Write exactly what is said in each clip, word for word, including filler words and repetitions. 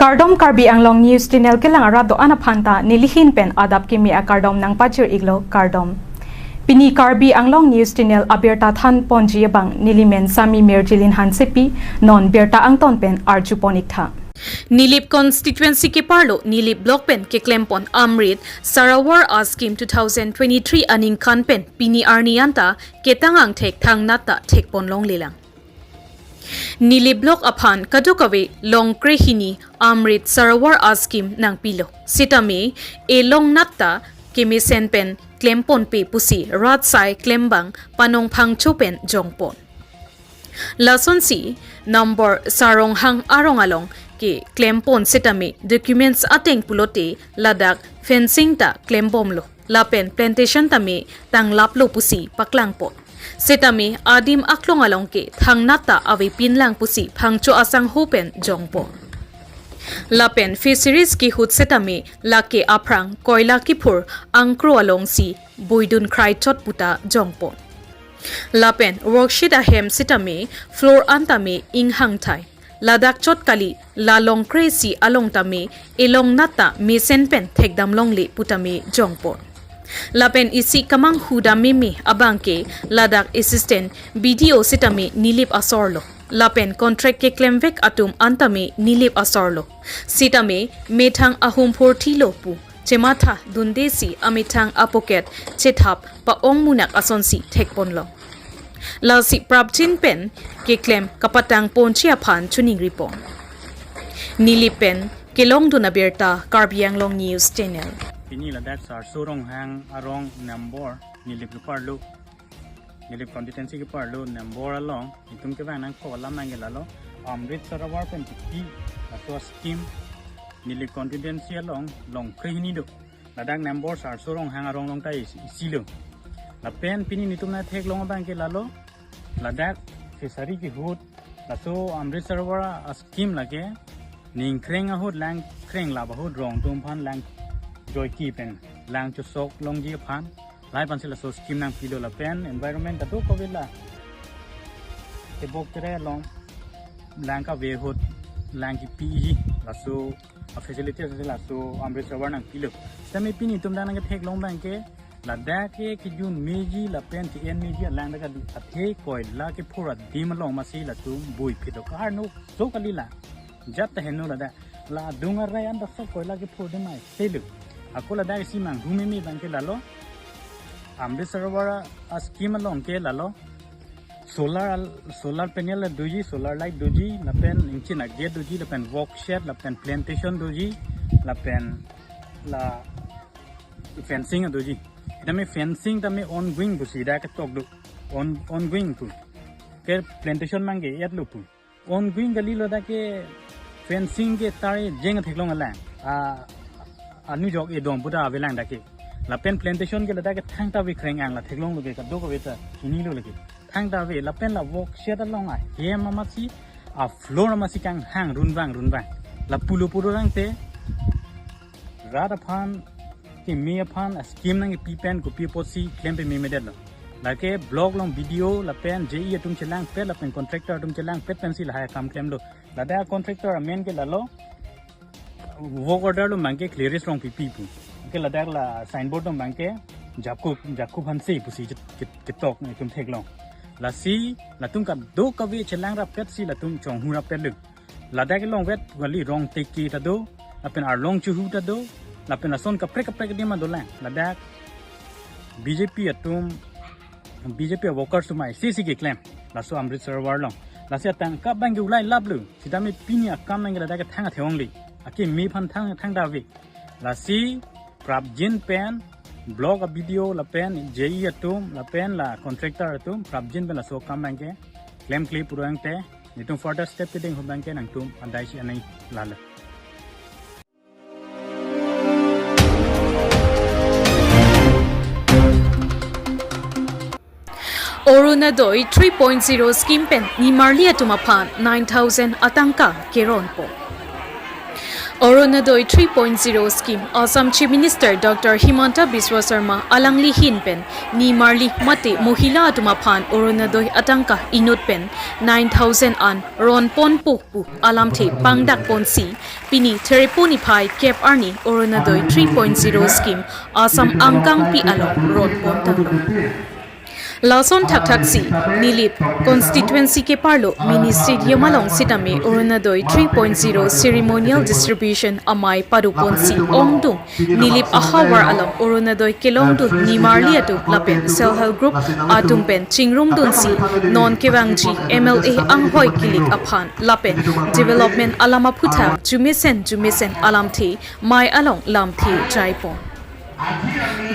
Kardom, Karbi Anglong News Channel kelang arat do-an aphan ta nelihin pen adap kimi akardom nangpachir-iklo, kardom. Pini Karbi Anglong News Channel abirta thanponji abang nelimen Sami Mirjilin Hansepi, non birta angton pen arjupon-iktha. Nilip constituency keparlo Nilip block pen keklempon Amrit Sarovar scheme two thousand twenty-three aningkan pen pini arni anta ketang angthek thangnat ta thekponlonglelang. Nilip block aphan kadokave longkre hini Amrit Sarovar scheme nangpilo. Sitame elongnat ta kemesen pen klemponpe pusi rat asai klembang Panong Phangcho pen jongpon. Lasonsi number Saronghang arong along keklempon sitame documents ateng pulote ladak fencing ta klembomlo. Lapen plantation tame tanglaplo pusi paklangpon. Sitame adim aklong along ke thangnat ta avepinlang pusi Phangcho asangho pen jongpon. Lapen fisheries kehut sitame lake aphrang koila kephur angkro alongsi boidun krai chot puta jongpon. Lapen workshed ahem sitame floor an tame inghangthai. Ladak chot kali, la longkre isi along tame elongnat ta mesen pen thekdamlongle putame jongpon. Lapen isi kemanghu dam meme abang ke ladak assistant B D O sitame Nilip asorlo. Lapen contract keklemvek atum an tame Nilip asorlo. Sitame methang ahum phurthilo pu chematha dundesi amethang apocket chethap pa-ong munak asonsi thekponlo. Lasi prapjin pen keklem kapatangponji aphan chiningripon. Nilip pen kelongdun abirta, Karbi Anglong News Channel. Pini ladak Sarso Ronghang arong number Nilip keparlo, Nilip constituency keparlo number along itum kevang nangkok alam abang ke lalo Amrit Sarovar pen kipi laso scheme Nilip constituency along longkre hini do. Ladak number Sarso Ronghang arong along ta isi, isilo. Lapen pini netum nangtheklong abang ke lalo ladak fishery kehut laso Amrit Sarovar scheme lake ningkreng ahut lang kreng lap ahut rong atum aphan lang joiki pen lang chosoklongji aphan lahai aphansi laso scheme nangpilo. Lapen environment kadokave la tebok tere along lang kave ahut lang kipiji laso a-facility asonsi laso Amrit Sarovar nangpilo. Sitame pini netum dak nangketheklong abang ke ladak ke kejun meji lapen ke-en meji alang dak kali, athe koila kephur adim along masi latum boiphitlo, karno so kali la jat ta henlo ladak. La adung arei anta sok koila kephur adim ai selo. Ako ladak isi manghu meme abang ke lalo Amrit Sarovar a-scheme along ke lalo solar al-, solar panel doji, solar light doji, lapen ingchin a-gate doji, lapen workshed, lapen plantation doji, lapen la fencing doji. Tame fencing tame ongoing pusi dak ketok do. On, ongoing pu. Ke plantation abang ke-etlo pu. Ongoing kalilo dak ke fencing ke tare jeng theklong alang. A, anujok edom puta avelang dak ke. Lapen plantation ke ladak ke thangta ave kreng-ang, la theklonglo ke kadokave ta chinilo lake. Thangta ave lapen la workshed along ahem amatsi, a-floor amatsi kanghang runvang runvang. La pulo purorang te rat aphan keme aphan a-scheme nangkepi pen kopi apotsi klem pememedetlo. Lake block along B D O lapen J E atum chelangpet lapen contractor atum chelangpet pensi lahai akam klemlo. Ladak contractor amen ke lalo work order along abang ke Clearis Rongpipi pu. Ke ladak la signboard along abang ke Jacob, Jacob Hanse pusi ket-, ket-, ketok netum theklong. Lasi latum kadokave chelangrapetsi latum chonghu rapetlo. Ladak kelongvet kali rong teke ta do, lapen arlong chuhu ta do, lapen lason kaprek kaprek adim dolang. Ladak B J P atum, B J P workers atum ai sisi keklem laso Amrit Sarovar along. Lasi atangka abang ke ulai laplo. Sitame pini akam abang ke ladak ke thang athe-ongle. Akeme aphan thang, thangta ave. Lasi prapjin pen block a-B D O lapen J E atum lapen la contractor atum prapjin pen laso akam abang ke klemkle purangte netum further step keding ahut abang ke nangtum adai si anai lalo. Orunodoi three point zero scheme pen nimarli atum aphan nine thousand atangka keronpo. Orunodoi three point zero scheme, Assam Chief Minister Doctor Himanta Biswa Sarma alangli ahin pen nimarli mate mohila atum aphan Orunodoi atangka inut pen nine thousand an ronponpo pu alamthe pangdakponsi, pini Threpo niphai kep arni Orunodoi three point zero scheme Assam angkangpi along ronpon tanglo. Lason thakthaksi Nilip constituency keparlo Mini Stadium along sitame Orunodoi three point zero ceremonial distribution amei padoponsi ongdung Nilip ahavar along Orunodoi kelongdun nimarli atum lapen self help group atum pen chingrumdunsi non kevangji M L A anghoi kilik aphan lapen development alam aphuthak jumesen jumesen alamthe mei along lamthe jaipon.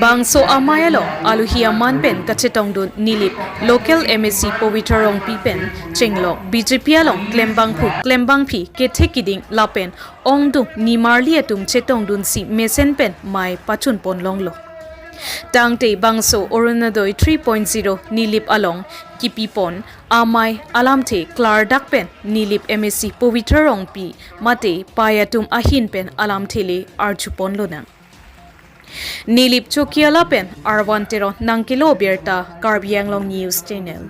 Bangso amei along aluhi aman pen kachetongdun Nilip local M A C Pavitra Rongpi pen chenglok B J P along klembangphu klembangphi kethe kiding lapen ongdung nimarli atum chetongdunsi mesen pen mei pachunpon longlo. Tangte bangso Orunodoi three point zero Nilip along kipipon amei alamthe klardak pen Nilip M A C Pavitra Rongpi mate pei atum ahin pen alamthe le arjupon lonang. Nilip Chokihola pen Arvan Teron nangkelo birta Karbi Anglong News Channel.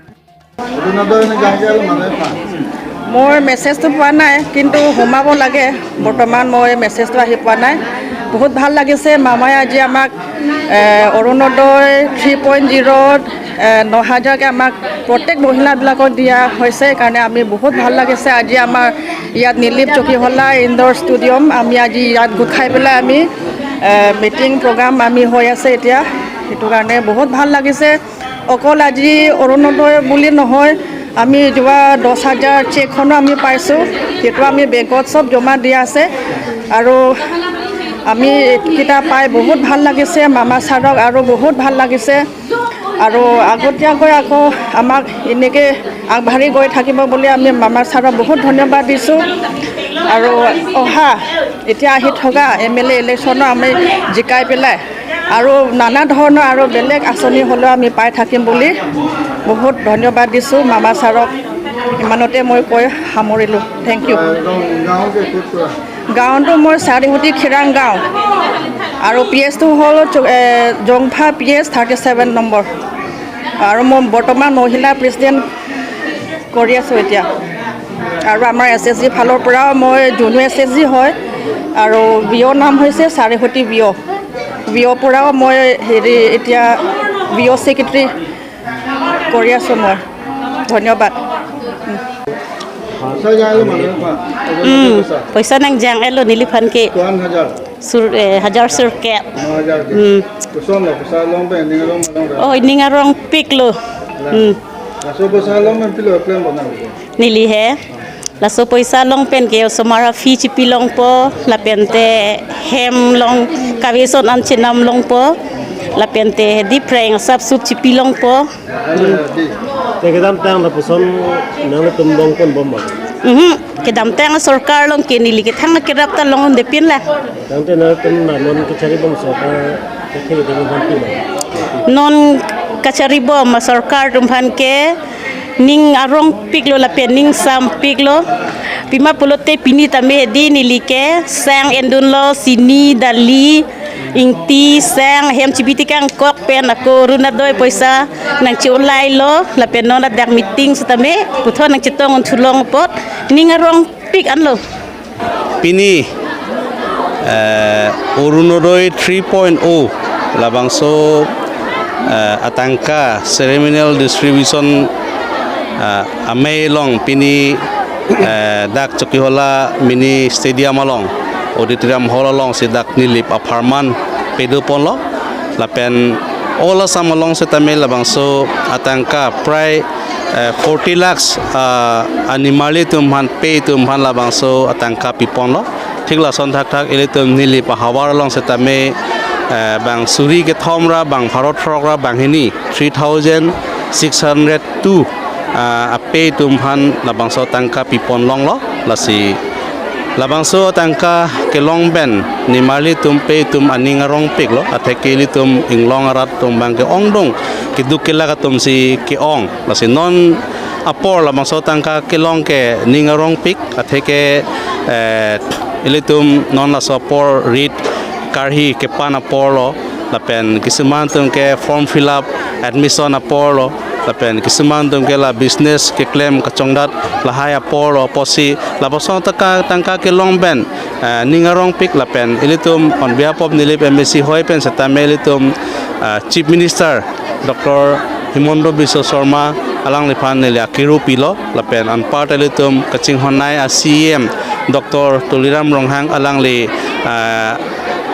মোৰ মেছেজটো পোৱা নাই, কিন্তু সোমাব লাগে। বৰ্তমান মই মেছেজটো আহি পোৱা নাই। বহুত ভাল লাগিছে, মামাই আজি আমাক এ, অৰুণোদয় থ্ৰী পইণ্ট জিৰ'ত এ, ন হাজাৰকৈ আমাক প্ৰত্যেক মহিলাবিলাকক দিয়া হৈছে। সেইকাৰণে আমি বহুত ভাল লাগিছে। আজি আমাৰ ইয়াত নিলিপ চকীহলা ইনডোৰ ষ্টেডিয়াম, আমি আজি ইয়াত গোট খাই পেলাই আমি মিটিং প্ৰগ্ৰাম আমি হৈ আছে এতিয়া। সেইটো কাৰণে বহুত ভাল লাগিছে। অকল আজি অৰুণোদয় বুলি নহয়, আমি যোৱা দহ হাজাৰ চেকখনো আমি পাইছোঁ। সেইটো আমি বেংকত চব জমা দিয়া আছে। আৰু আমি এইকেইটা পাই বহুত ভাল লাগিছে। মামা ছাৰক আৰু বহুত ভাল লাগিছে। আৰু আগতীয়াকৈ আকৌ আমাক এনেকৈ আগবাঢ়ি গৈ থাকিব বুলি আমি মামা ছাৰক বহুত ধন্যবাদ দিছোঁ। আৰু অহা এতিয়া আহি থকা এম এল এ ইলেকশ্যনো আমি জিকাই পেলাই আৰু নানা ধৰণৰ আৰু বেলেগ আঁচনি হ'লেও আমি পাই থাকিম বুলি বহুত ধন্যবাদ দিছোঁ মামা ছাৰক। ইমানতে মই কৈ সামৰিলোঁ। Thank you. গাঁও গাঁও যে ক'ত পৰা? গাঁৱটো মোৰ চাৰিহুটি খিৰাং গাঁও আৰু পি এইচটো হ'ল চ- এ, জংফা P H thirty seven number. আৰু মই বৰ্তমান মহিলা প্ৰেচিডেণ্ট কৰি আছোঁ এতিয়া। আৰু আমাৰ এছ এছ জি ফালৰ পৰাও মই জুনিয়ৰ এছ এছ জি হয় আৰু বি অ' নাম হৈছে চাৰিহুটি বি অ'। বি অ' পৰাও মই হেৰি এতিয়া বি অ' ছেক্ৰেটাৰী কৰি আছোঁ মই। ধন্যবাদ। Saya yang lu mana pak? Hmm, poisa nangjang-etlo neliphan ke Tuan hajar, sur eh, hajar surkep. Lima hajar ke. Hmm. Kosong lah, poisa long pen, ning long long. Oh, ining arongpiklo. Hmm. Laso poisa long pen pilo plan bana. Neli he. Laso poisa long pen ke osomar a-fee chipilongpo, lapente hem along kave ason an chenamlongpo, lapente hedi phreng asap sup chipilongpo. Ada di. Te kedamtang lapuson nanglitum longponbom ma? Mhm. Kedamtang sorkar along ke neli ke thang kerap ta longdepin la. Tangte nanglitum na non kacharibom sorkar kethe kethe bom pilo. Non kacharibom ma sorkar atum aphan ke ning arongpiklo lapen ning sampiklo. Pima pulote pini tame hedi neli ke sang endunlo, sini, dali, ingti, sang, hem chibi tikangkok pen ako Orunodoi poisa nangche-olailo lapen non ladak meeting setame puthot nangchetong un thulong apot ning arongpik anlo. Pini eh, Orunodoi three point oh labangso eh, atangka ceremonial distribution eh, amei along pini eh, dak Chokihola mini stadium along, auditorium hall alongsi dak Nilip apharman pedoponlo. Lapen all Assam along setame labangso atangka prai eh, forty lakhs ah, animarli atum aphan, pei atum aphan labangso atangka piponlo. Thik lason thakthak ilitum Nilip ahavar along setame eh, bang suri kethom ra, bang pharo throk ra, banghini, three thousand six hundred two ah, apei atum aphan labangso atangka pipon longlo. Lasi labangso atangka kelong pen nimarli atum, pei atum aning arongpiklo, atheke ilitum inglong arat atum abang ke-ongdung, keduk kelak atumsi ke-ong. Lasi non apor labangso atangka kelong ke ning arongpik, atheke eh, Ilitum non laso apor rit karhi kepan aporlo, lapen kisuman atum ke form fill up, admission aporlo, lapen kisuman atum ke la business keklem kachongdat lahai aporlo, apotsi lapuson tangka tangka kelong pen, eh, ning arongpik lapen ilitum on behalf of Nilip M A C hoi pen setame ilitum, eh, Chief Minister Doctor Himanta Biswa Sarma alangliphan neli akiru pilo, lapen anparta ilitum kachinghonnei a C E M Doctor Tuliram Ronghang alangli, ah,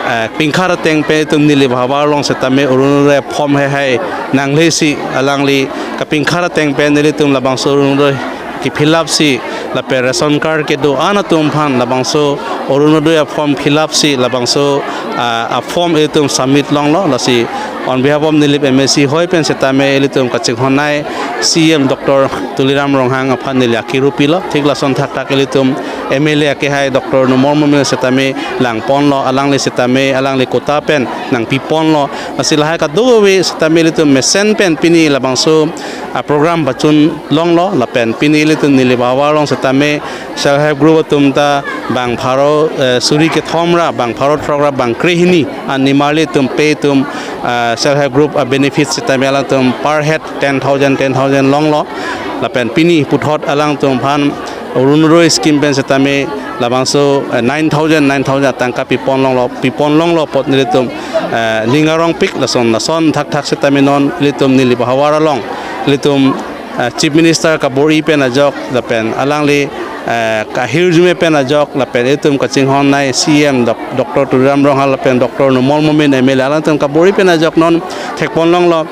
ah, pingkhar ateng pen itum Nilip ahavar along setame Orunodoi form heihei nanglesi alangli kapingkhar ateng pen nelitum labangso Orunodoi ke-fill up si lapen ration card kedo-an atum aphan labangso Orunodoi a-form fill up si labangso, ah, a-form itum submit longlo, lasi on behalf of Nilip M A C hoi pen setame ilitum kachinghonnei C E M Doctor Tuliram Ronghang aphan neli akiru pilo, thik lason thakthak ilitum M L A akehai Doctor Numal Momin setame langponlo, alangli setame alangli quota pen nangpiponlo, lasi lahai kadokave setame ilitum mesen pen pini labangso a-program pachun longlo, lapen pini ilitum Nilip ahavar along setame self help group atum ta bang pharo, eh, suri kethom ra, bang pharo throk ra, bang krehini an nimarli atum pe atum, ah, self help group a-benefit setame alangtum per head ten thousand, ten thousand longlo, lapen pini puthot alangtum aphan Orunodoi scheme pen setame labangso, eh, nine thousand, nine thousand tangka pipon longlo, pipon longlo apot nelitum, eh, ning arongpik lason, lason thakthak setame non ilitum Nilip ahavar along ilitum, eh, Chief Minister kabor-i pen ajok lapen alangli, eh, kahirjume pen ajok lapen itum kachinghonnei C E M Doc-, Doctor Tuliram Ronghang lapen Doctor Numal Momin M L A alangtum kabor-i pen ajok non thekpon longlo.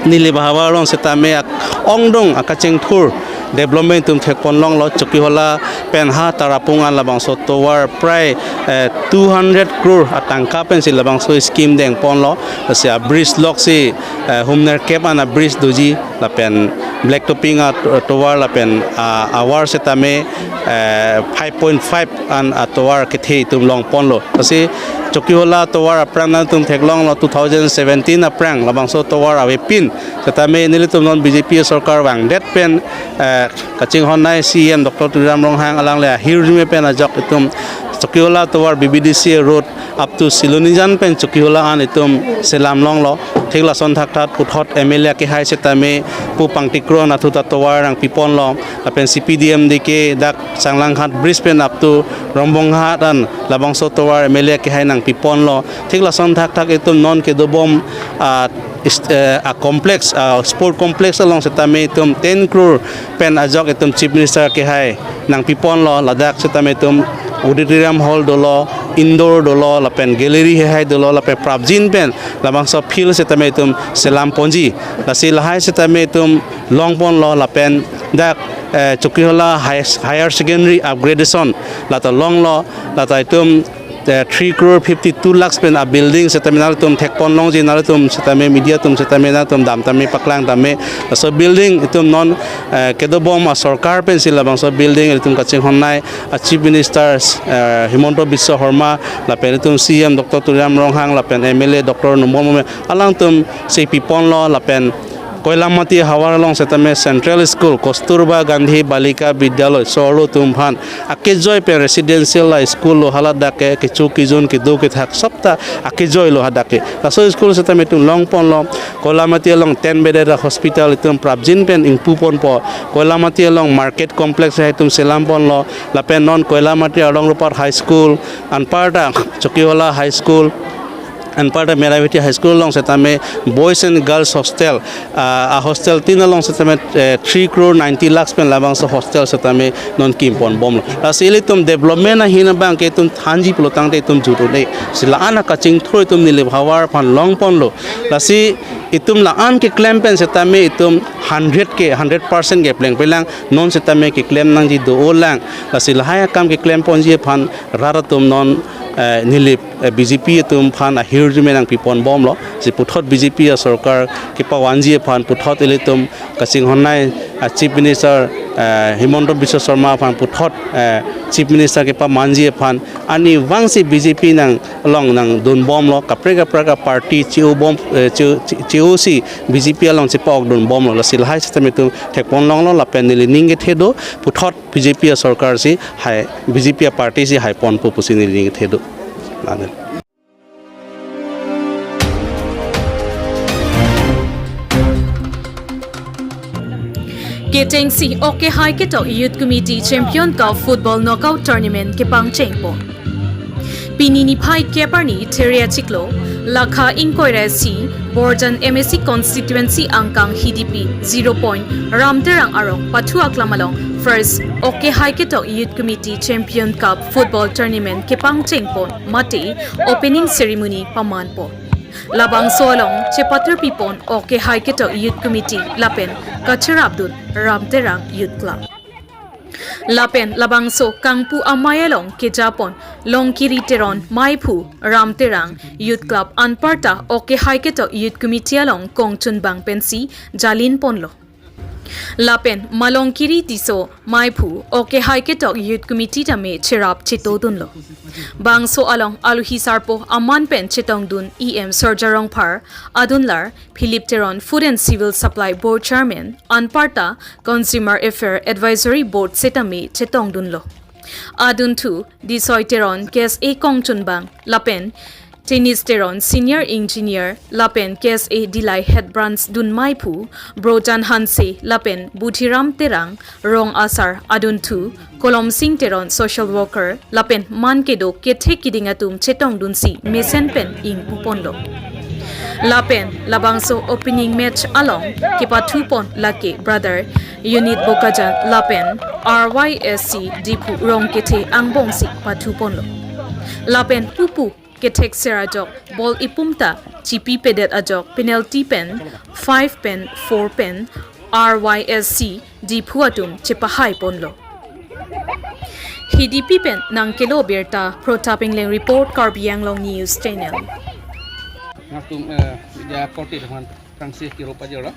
Nilip ahavar along setame ak-, ongdung akachingthur development atum thekpon longlo, Chokihola pen ha Tarapung an labangso tovar prai, eh, two hundred crore atangka pensi labangso scheme dengponlo, lasi a-bridge loksi, eh, humner kep an a-bridge doji, lapen black topping a-tovar lapen, ah, a-wall setame, eh, five point five an a-tovar kethe itum longponlo. Lasi Chokihola tovar apran nangtum theklonglo two thousand seventeen aphrang labangso tovar avepin. Setame nelitum non B J P sorkar vangdet pen, eh, kachinghonnei C E M Doctor Tuliram Ronghang alangli ahirjume pen ajok itum Chokihola tovar B B D C A road up to Silonijan pen Chokihola an itum selam longlo. Thik lason thakthak puthot M L A akehai setame pu Pangtik Kro anatthu ta tovar nangpiponlo. Lapen C P D M D K dak Sanglanghat bridge pen up to Rombonghat an labangso tovar M L A akehai nangpiponlo. Thik lason thakthak itum non kedobom, ah, ist-, eh, a-complex, ah, sport complex along setame itum ten crore pen ajok itum Chief Minister akehai nangpiponlo, ladak setame itum auditorium hall dolo, indoor dolo, lapen gallery heihei dolo, lapen prapjin pen labangso field setame itum selamponji. Lasi lahai setame itum longponlo, lapen dak, eh, Chokihola High-, Higher Secondary upgradation lata longlo, lata itum, eh, three crore fifty-two lakhs pen a-building setame nanglitum thekpon longji, nanglitum setame media atum setame nangtum dam tame paklang tame. Laso building itum non, eh, kedobom asorkar pensi labangso building itum kachinghonnei a-Chief Minister, eh, Himanta Biswa Sarma lapen itum C E M Doctor Tuliram Ronghang lapen M L A Doctor Numal Momin alangtum si piponlo, lapen Koilamati ahavar along setame Central School, Kasturba Gandhi Balika Vidyalay, so-arlo atum aphan akejoi pen residential a-school lo, haladak ke kecho kejun kedo kethak sob ta akejoi lo hadak ke. Laso school setame itum longponlo, Koilamati along ten bedded hospital itum prapjin pen ingpuponpo, Koilamati along market complex heihei itum selamponlo, lapen non Koilamati along Ropat High School, anparta Chokihola High School, anparta Meraviti High School along setame Boys and Girls Hostel, ah, a-hostel tin along setame, eh, three crore ninety lakhs pen labangso hostel setame non kimponbomlo. Lasi ilitum development ahin abang ke itum thanji pulotangte itum jut un-e. Si la-an akachingthur itum Nilip ahavar aphan longponlo. Lasi itum la-an keklem pen setame itum hundred ke, hundred percent ke plengpelang, non setame keklem nangji do-olang. Lasi lahai akam keklemponji aphan rat atum non, eh, Nilip, eh, B J P atum aphan ahirjume nangpiponbomlo. Si puthot B J P asorkar kepavanji aphan puthot ilitum kachinghonnei a-Chief Minister eh, Himanta Biswa Sarma aphan puthot, eh, Chief Minister kepamanji aphan arnivangsi B J P nang along nangdunbomlo, kaprek kaprek aparty che-obom, eh, che-, che-, che-osi B J P along chepa-okdunbomlo. Lasi lahai sitame itum thekponlonglo lapen neli ning kethe do puthot B J P asorkar si hai, B J P aparty si haiponpo pusi neli ning kethe do. Laden. Kechengsi Oke Hai Ketok Youth Committee Champion Cup Football Knockout Tournament kepangchengpon. Pini niphai kep arni Theria Chiklo, Lakha Ingkoi ra isi, Borjan M A C Constituency angkang Hidipi, zero point, Ramterang arong pathu aklam along first Oke Hai Ketok Youth Committee Champion Cup Football Tournament kepangchengpon mate opening ceremony pamanpon. Labangso along chepatirpipon Oke Hai Ketok Youth Committee lapen kacherapdun Ramterang Youth Club. Lapen labangso kangpu amei along kejapon Longkiri Teron Meiphu, Ramterang Youth Club anparta Oke Hai Ketok Youth Committee along kongchunbang pensi jalinponlo. Lapen Malongkiri Tisso Meiphu Oke Hai Ketok Youth Committee tame cherap chetodunlo. Bangso along aluhi sarpo aman pen chetongdun E M Surjya Rongphar, adunlar Philip Teron, Food and Civil Supply Board Chairman, anparta Consumer Affair Advisory Board setame chetongdunlo. Adunthu Disoi Teron, K S A kongchunbang, lapen Tenis Teron, Senior Engineer, lapen K S A Dillai Head Branch dun Meiphu, Brojan Hanse, lapen Budhiram Terang, rong asar, adunthu Kolomsing Teron, Social Worker, lapen man kedo kethe kiding atum chetongdunsi mesen pen ingpuponlo. Lapen labangso opening match along kepathupon lake Brother Unit Bokajan lapen R Y S C Diphu rong kethe angbongsi pathuponlo. Lapen pupu kethekser ajok ball ipum ta chipipedet ajok penalty pen five pen four pen R Y S C Diphu atum chepahaiponlo. Hidipi pen nangkelo birta Protap Engleng report, Karbi Anglong News Channel. Nangtum, eh, media korte teman Francis Kiro Pajero.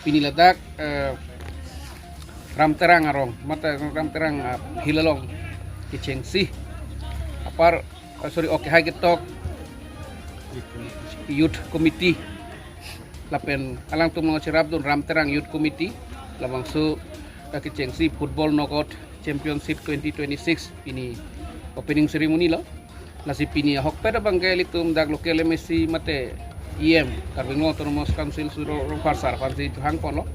Pini ladak, eh, Ramterang arong, mate Ramterang, ah, hill along kechengsi apar, eh, sorry, Oke Hai Ketok Youth Committee lapen alangtum along cherapdun Ramterang Youth Committee labangso, eh, kechengsi Football Knockout Championship twenty twenty-six pini opening ceremony lo. Lasi pini ahokpet abangke ilitum dak local M A C mate E M Karbi Anglong Autonomous Council Surjya Rongphar sar aphansi hangponlo.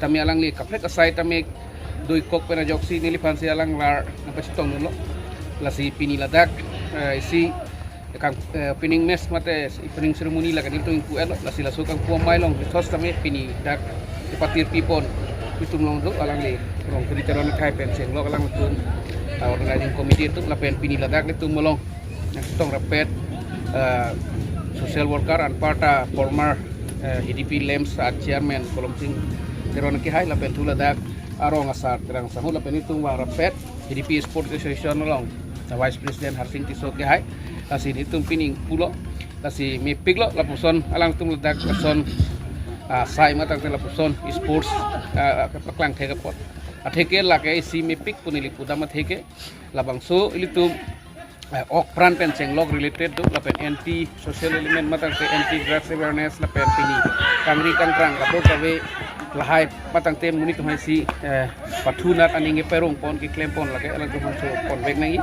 Tame alangli kaprek asai tame doikok pen ajoksi neliphansi alangli nangpachetongdunlo. Lasi pini ladak, eh, isi kang, eh, opening match mate opening ceremony lake nelitum ingpu-etlo. Lasi laso kangpu amei along methos tame pini dak kepatirpipon itum along do alangli Longkiri Teron akhai pen chenglok alangtum, ah, organizing committee atum lapen pini ladak ilitum along nangchetong rapet, ah, social worker anparta former, eh, Hidipi LAMPS a chairman Kolomsing Teron akehai lapen thu ladak arong asar Terang Sangho lapen itum vang rapet Hidipi Sports Association along Vice President Harsing Tisso akehai. Lasi nelitum pini ingpulo. Lasi mepiklo lapuson alangtum ladak lason, ah, sai matangte lapuson sports, ah, ah, kepaklang thek apot. Atheke lake isi mepik pu neli pudam atheke labangso ilitum, eh, ok pran pen chenglok related do lapen anti social element matangte anti drugs awareness lapen pini kangri kangkrang kadokave lahai matangte monit atum hai si, eh, pathunat aning keperungpon keklempon lake alangtum aphan choponvek nangji.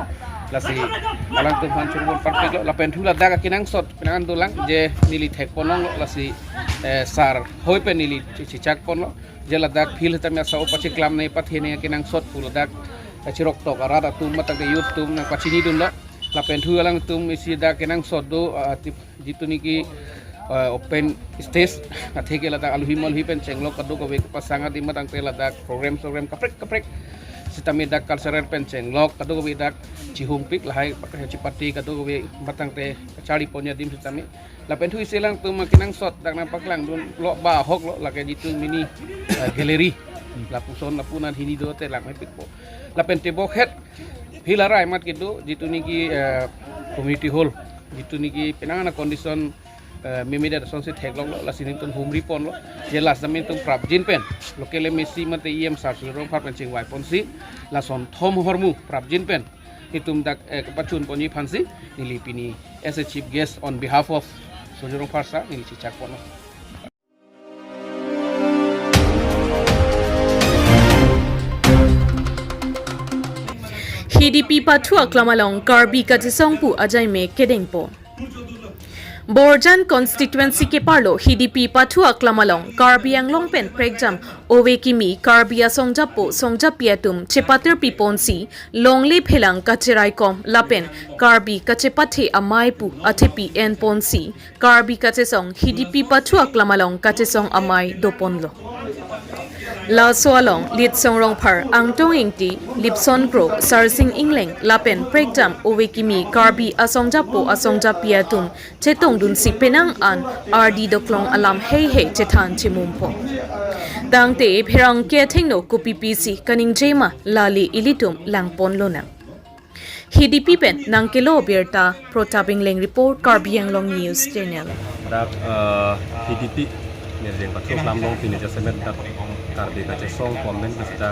Lasi alangtum aphan chopon parpiklo lapen thu ladak akenangsot penang dolang je neli thekponlonglo lasi, eh, sar hoi pen neli chi-, chichakponlo. Je ladak field tame asa o pacheklam ne pathe ne akenangsot pu ladak, eh, chiroktok arat atum matangte youth atum nangpachinidunlo. Lapen thu alangtum isi dak kenangsot do, ah, tip jitu niki, eh, open stage, atheke ladak aluhi maluhi pen chenglok kadokave kepasang adim matangte ladak program program kaprek kaprek sitame dak cultural pen chenglok kadokave dak chihungpik lahai chipate kadokave matangte kacharlipon adim sitame. Lapen thu isi alangtum akenangsot dak nangpaklangdunlo ba ahoklo lake jitu mini, eh, gallery. Lapuson lapu-an hini dote lang mepikpo. Lapen tebok het field arai mat kedo jitu niki, eh, community hall. Jitu niki penang ana condition eh, memedet asonsi theklonglo, lasi nelitum humri ponlo. Je last nelitum prapjin pen, local M A C mate E M sir Surjit Rongphar pen chingvai ponsi, lason thom ahormu prapjin pen nelitum dak, eh, kepachun ponji aphansi neli pini as a chief guest on behalf of Surjit Rongphar sir neli chichak ponlo. Hidipi pathu aklam along Karbi kachesong pu ajaime kedengpo. Borjan constituency keparlo Hidipi pathu aklam along Karbi Anglong pen prekjam ove kimi Karbi asongjapo songjapi atum chepatirpi ponsi longle phelang kacheraikom lapen Karbi kachepathe amei pu athepi en ponsi Karbi kachesong Hidipi pathu aklam along kachesong amei doponlo. Laso along Litsong Rongphar, Angtong Ingti, Lipson Kro, Sarsing Ingleng lapen prekjam ove kimi Karbi asongjapo asongjapi atum chetongdunsi penang an ardi doklong alam heihei chethan chemumpo. Tangte pherangke athengno kopipisi kaningjema lale ilitum langponlonang. Hidipi pen nangkelo birta Protap Ingleng report, Karbi Anglong News Channel. Dak, eh, Hidipi nirjeng pathu aklam along pini jasemet dak Karbi kachesong pu amen ke seta,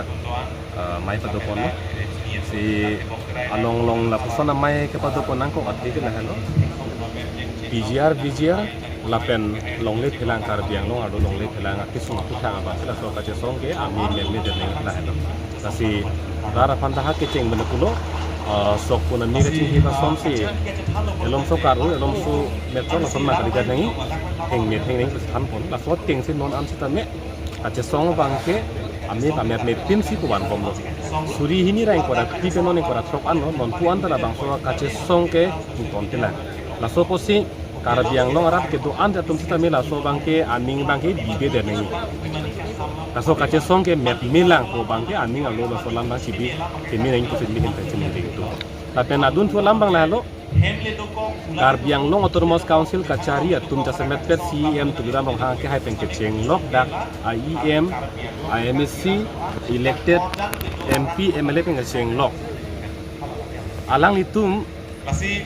eh, amei padoponlo. Si along along lapuson amei kepadopon nangkok athe ke lahelo. P G R, V G R, lapen longle phelang Karbi Anglong arlo longle phelang akesung aphuthak abang ke laso kachesong ke amei meme derning lahelo. Lasi rat aphan ta ha kecheng bene pulo, ah, sok puna mi kachinghi asonsi elom so karu, elom so metro lason ma kali gat nangji, heng met heng nangji pusi thanpon. Laso atengsi non an sitame kachesong abang ke amei kamet met pinsi kuvan bomlo. Suri hini ra ingkoi ra phli pen non ingkoi ra throk anlo, non pu an ta labangso kachesong ke ington tilang. Laso apotsi Karbi Anglong arat kedo-an atum sitame laso abang ke aning abang ke bibe derning. Laso kachesong ke met melang pu abang ke aning alo laso alam abang chibi keme nangji pusi neli hin pen chiningri tu. Lapen adunthu alam abang lahelo, Karbi Anglong Autonomous Council kachari atum jasemet pet C E M Tuliram Ronghang kehai pen kechenglok dak a E M, a M A C, elected M P, M L A pen kechenglok. Alanglitum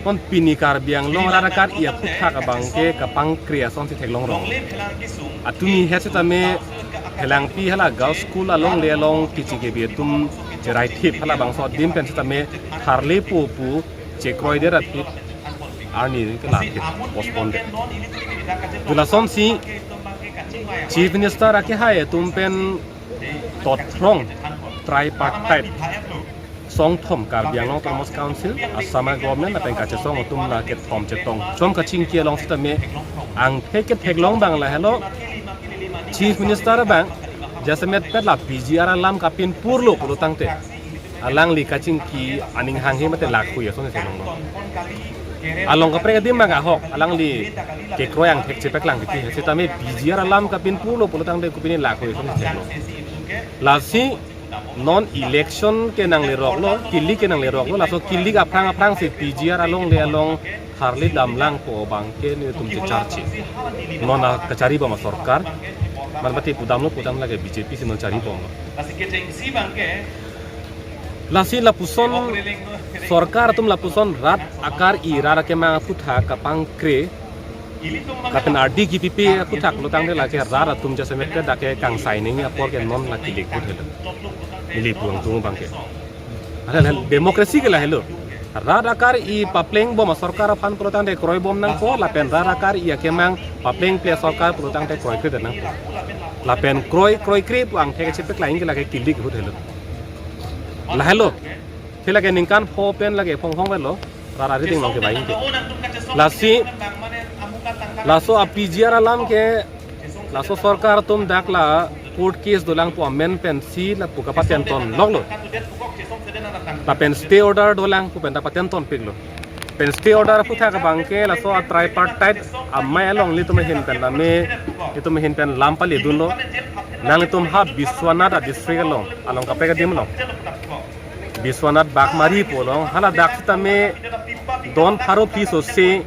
kon pini Karbi Anglong rat akar-i aphuthak abang ke kapangkre asonsi theklong rong. Atumi het sitame phelangpi hala girls school alongle along kichi kebi atum cherai thip halabangso adim pen sitame tharle po pu chekroi det aphi arni ke lang ke postpone det. Lasonsi Chief Minister akehai atum pen tothrong tripartite songthom Karbi Anglong Autonomous Council, Assam Government lapen kachesong atum la kethom chetong chom kachingki along sitame angthek ketheklong abang lahelo, Chief Minister abang jasemet pet la P G R alam kapinpurlo pulo tangte alangli kachingki aning hanghe mate lakhui asonsi theklonglo. Along kaprek adim abang ahok alangli kekroi angthek chepaklang titi, sitame P G R alam kapinpurlo pulo tangte kopine lakhui asonsi theklong. Lasi non election ke nangleroklo, kilik ke nangleroklo, laso kilik aphrang aphrangsi P G R alongle along tharle damlang pu abang ke nelitum checharche. Non akachari bom asorkar, man mati pudamlo pudam lake B J P si non chari bomlo. Lasi lapuson sorkar atum lapuson rat akar-i rat akemang aphuthak kapangkre, lapen ardi kipipe aphuthak lo tangte lake rat atum jasemet ke dak ke kangsai nangji apor ke non la kilik ahut helo. Neli puang tung abang ke. Ada hal democracy ke lahelo. Rat akar-i papleng bom asorkar aphan pulo tangte kroi bom nangpo, lapen rat akar-i akemang paplengple asorkar pulo tangte kroikre det nangpo. Lapen kroi kroikre pu angthek chepaklang ke lake kilik ahut helo. Lahelo. Thilake ningkan pho pen lake phong phong velo. Rara riding long ke baing ke. Lasi laso a P G R alam ke laso sorkar atum dak la court case dolang pu amen pensi lapu kapatenton loklo. Lapen stay order dolang pu pen ta patenton piklo. Pen stay order aphuthak abang ke laso a tripartite amei along nelitum ahin pen lame, nelitum ahin pen lam pali dunlo. Nanglitum ha Biswanath a district along, along kaprek adim along. Biswanath Bagmari pu along, hala dak sitame don pharo phli sose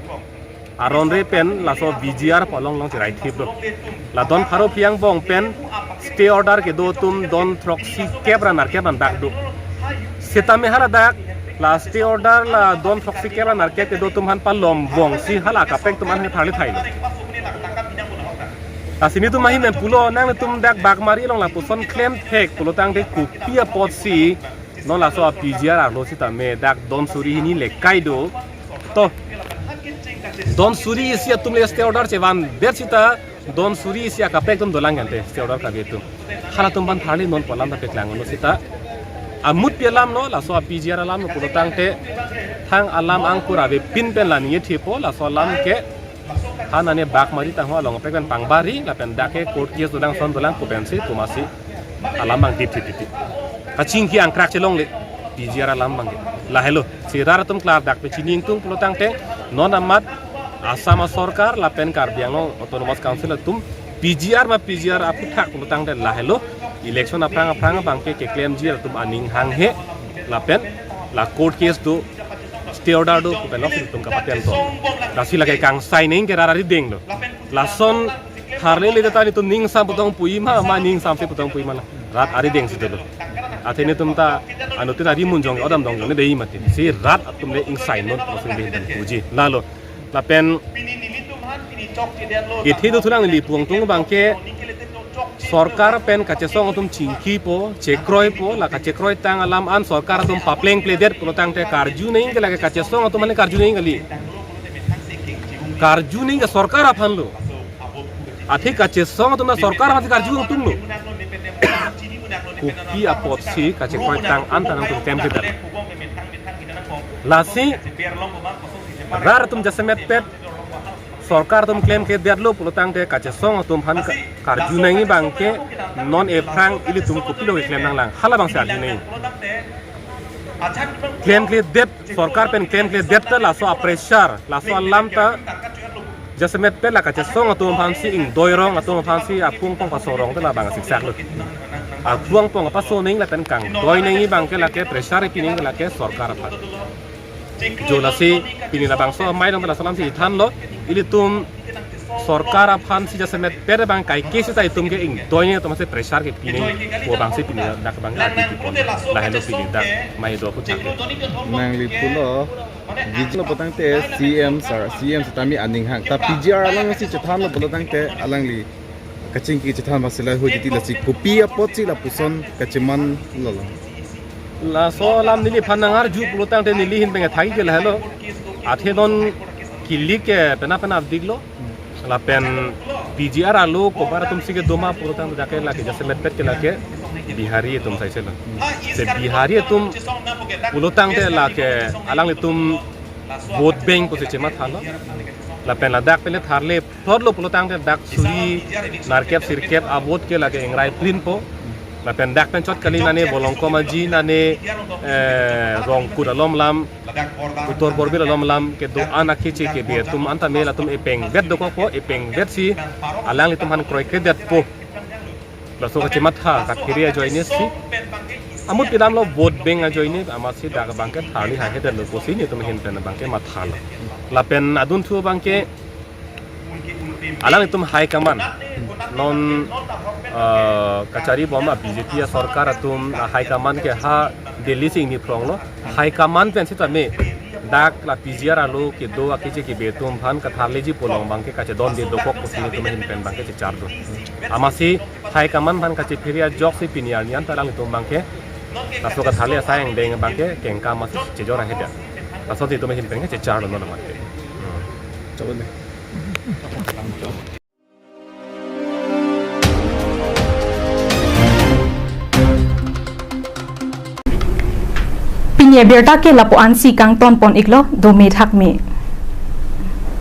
aron re pen laso V G R pu along along cherai thiplo. La don pharo phli angbong pen stay order kedo atum don throksi kep ra nerkep an dak do. Sitame hala dak la stay order la don throksi kep ra nerkep kedo atum aphan palom bongsi hala kaprek atum aphan tharle thailo. Lasi netum ahin pen pulo, nangtum dak Bagmari along lapuson klemthek pulotangte kopi apotsi non laso a P G R arlo sitame dak don suri hini lekai do. To, don suri isi atum le stay order chevandet sita, don suri isi akaprek atum dolang ante stay order kave atum. Halatum aphan tharli non pu alam ta paklanglo sita. Amutpi alamlo, laso a P G R alamlo pulotangte thang alam angkur avepin pen la ningje thepo, laso alam ke ha nane Bagmari tangho along kaprek pen pangbari lapen dak ke court case dodang ason dolang pu pensi pu masi alam abang dip thip thip. Kachingki angkrak chelongle P G R alam abang ke. Lahelo, si rat atum klardak pen chini ingtung pulotangte non amat Assam asorkar lapen Karbi Anglong Autonomous Council atum P G R ma P G R aphuthak pulotangte lahelo, election aphrang aphrang abang ke keklemji atum aning hanghe lapen la court case do, stay order do pu pen lok si netum kapaten to. Lasi lake kangsai neng ke rat arideng lo. Lason tharlele ta netum ning sam putong pui ma, ma ning samse putong pui ma la. Rat arideng si dolo. Athe netum ta anuttin ari munjong odam dong ne dei mati. Si rat atum le ingsai non lason le puji. Lalo. Lapen ithi do thulang neli pu ingtung abang ke sorkar pen kachesong atum chingkipo, chekroipo, la kachekroitang alam an sorkar atum paplengpledet pulotangte karju neng ke lake kachesong atum aphan karju neng kali. Karju neng ke sorkar aphanlo. Athe kachesong atum na sorkar aphan karju atumlo. Kopi apotsi kachekroitang an ta nangtum klemkledet. Lasi rat atum jasemet pet sorkar atum klemkledetlo pulotangte kachesong atum aphan ka-, karju nangji abang ke non ephrang ilitum kopilo keklem nanglang, hala abang si arju nangji. Klemkledet, sorkar pen klemkledet ta laso a-pressure, laso alam ta jasemet pet la kachesong atum aphansi, ingdoi rong atum aphansi aphung pong paso rong ta labang siksaklo. Aphung pong paso neng lapen kangdoi nangji abang ke lake pressure pi neng lake sorkar aphan. Jo lasi pini labangso amei dong ta laso alamsi thanlo, ilitum sorkar aphansi jasemet pet abang kaike sita itum ke ingdoi nangji atum aphansi pressure kepi nangpo abangsi pini dak abang ke ati pon. Lahelo pini dak amei do aphuthak ke. Nangli pulo, Vijay lo pulotangte C M sir, C M sitame aning hang. Ta P G R alongsi chethanlo pulotangte alangli kachingki chethan masila ho jiti lasi kopi apotsi lapuson kacheman lolo. Laso alam neliphan nangarju pulotangte neli ahin pen thagi ke lahelo. Athe non kilik ke pena pena diklo. Lapen P G R arlo kobar atumsi kedo ma pulotangte dak ke lake jasemet pet ke lake Bihari atum saiselo. Se Bihari atum pulotangte lake alanglitum vote bank pusi chemathalo. Lapen ladak pen le tharle plot lo pulotangte dak suri nerkep sirkep a-vote ke lake ingrai plinpo. Lapen dak pen chot kali nane Volongkom Aji nane, eh, Rongkut alom lam, Uttor Borbil alom lam kedo-an akeche kebe atum anta me latum epengvet dokokpo, epengvetsi alanglitum aphan kroikredetpo. Laso kachematha kaphere ajoinesi amutpi alamlo, vote bank ajoine amatsi dak abang ke tharli hahedetlo pusi netum ahin pen abang ke mathalo. Lapen adunthu abang ke alanglitum high command non, ah, kachari bom a B J P asorkar atum a high command ke ha Delhi si ingni phronglo. High command pen sitame dak la P G R arlo kedo akeche kebe atum aphan katharleji pu along abang ke kachedonde dokok pusi netum ahin pen abang ke checharlo. Amatsi high command aphan kachephere ajoksi pini arni anta alanglitum abang ke laso katharle asai angdeng abang ke kengkam amatsi chejor ahedet. Lasonsi netum ahin pen ke checharlo non amat ke. Chalo dei. Pini abirta ke lapu-ansi kangton pon iklo, dome thakme.